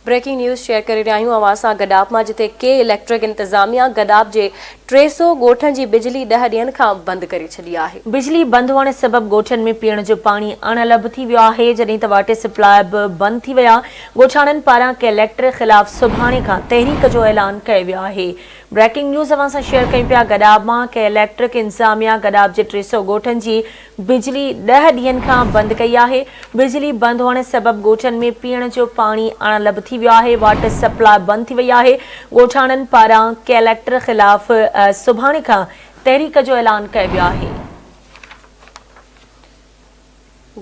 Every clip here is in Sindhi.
بريڪنگ نيوز شيئر ڪري رهيا آهيون اوهان سان گڏاپ مان جتي ڪي اليڪٽرڪ انتظاميا گڏاپ جي 300 ڳوٺن جي بجلي ڏهه ڏينهن کان بند ڪري ڇڏي آهي. بجلي بند هئڻ سبب ڳوٺن ۾ پيئڻ جو پاڻي اڻ لڀ ٿي ويو آهي جڏهن ته واٽر سپلاء به بند ٿي ويا ڳوٺاڻن پاران ڪي اليڪٽرڪ خلاف سڀاڻي کان تحريڪ جو اعلان ڪيو ويو آهي بريڪنگ نيوز اوهان سان شيئر ڪيون پيا گڏاپ مان ڪي اليڪٽرڪ انتظاميا گڏاپ جي 300 ڳوٺن جي بجلي ڏهه ڏينهن کان بند ڪئي آهي، بجلي بند هئڻ سبب ڳوٺن ۾ پيئڻ جو پاڻي اڻ لڀ ٿي ويو آهي، واٽر سپلاء بند ٿي وئي آهي، ڳوٺاڻن پاران ڪيليڪٽر خلاف سڀاڻي کان تحريڪ جو اعلان ڪيو ويو آهي.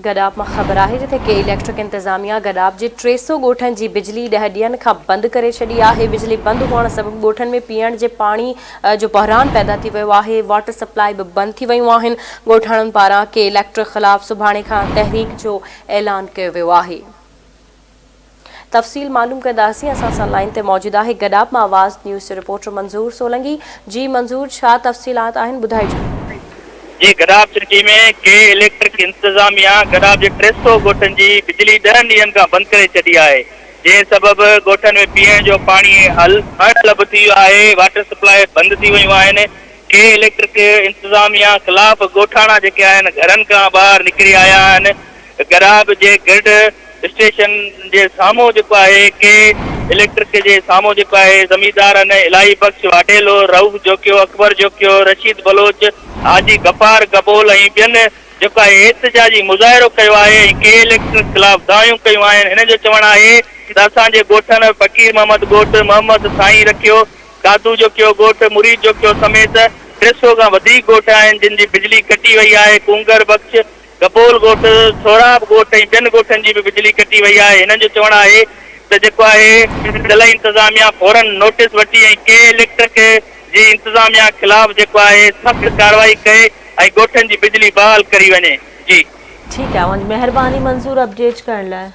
گڏاپ مان خبر آهي جتي ڪي اليڪٽرڪ انتظاميا گڏاپ جي 300 ڳوٺن جي بجلي ڏهه ڏينهن کان بند ڪري ڇڏي آهي، بجلي بند هئڻ سبب ڳوٺن ۾ پيئڻ جي پاڻي جو بحران پيدا ٿي ويو آهي، واٽر سپلاء به بند ٿي ويون آهن، ڳوٺاڻن پاران ڪي اليڪٽرڪ خلاف سڀاڻي کان تحريڪ جو اعلان ڪيو ويو آهي. تفصيل معلوم ڪنداسين، اسان سان لائين تي موجود آهي گڏاپ مان آواز نيوز جو رپورٽر منظور سولنگي، جي منظور ڇا تفصيلات آهن ٻڌائجو. جي گڏاپ سٽي ۾ ڪي اليڪٽرڪ انتظاميا گڏاپ جي 300 ڳوٺن جي بجلي ڏهن ڏينهن کان بند ڪري ڇڏي آهي جنهن سبب ڳوٺن ۾ پيئڻ جو پاڻي اڻ لڀ ٿي ويو آهي واٽر سپلاء بند ٿي ويون آهن ڪي اليڪٽرڪ انتظاميا خلاف ڳوٺاڻا جيڪي آهن گهرن کان ٻاهر نڪري آيا آهن گراب جي گرڊ اسٽيشن جي سامهون جيڪو آهي ڪي اليڪٽرڪ جي سامهون جيڪو آهي زميندارن الاهي بخش واڍيلو، رئوف جوکيو، اڪبر جوکيو، رشيد بلوچ، حاجي غفار گبول ۽ ٻين جيڪو آهي احتجاجي مظاهرو ڪيو آهي ۽ ڪي اليڪٽرڪ خلاف دانهيون ڪيون آهن هن جو چوڻ آهي ته اسان جي ڳوٺن فقير محمد ڳوٺ، محمد سائين رکيو، دادو جوکيو ڳوٺ، مريد جوکيو سميت 300 کان وڌيڪ ڳوٺ آهن جن جي بجلي ڪٽي وئي آهي ڪونگر بخش گبول ڳوٺ، سهراب ڳوٺ ۽ ٻين ڳوٺن جي به بجلي ڪٽي وئي آهي، هنن جو چوڻ آهي ته جيڪو آهي ضلعي انتظاميا فورن نوٽيس وٺي ۽ ڪي اليڪٽرڪ جي انتظاميا خلاف جيڪو آهي سخت ڪارروائي ڪئي ۽ ڳوٺن جي بجلي بحال ڪري وڃي جي. ٺيڪ آهي اوهان جي مهرباني منظور اپڊيٽ ڪرڻ لاء.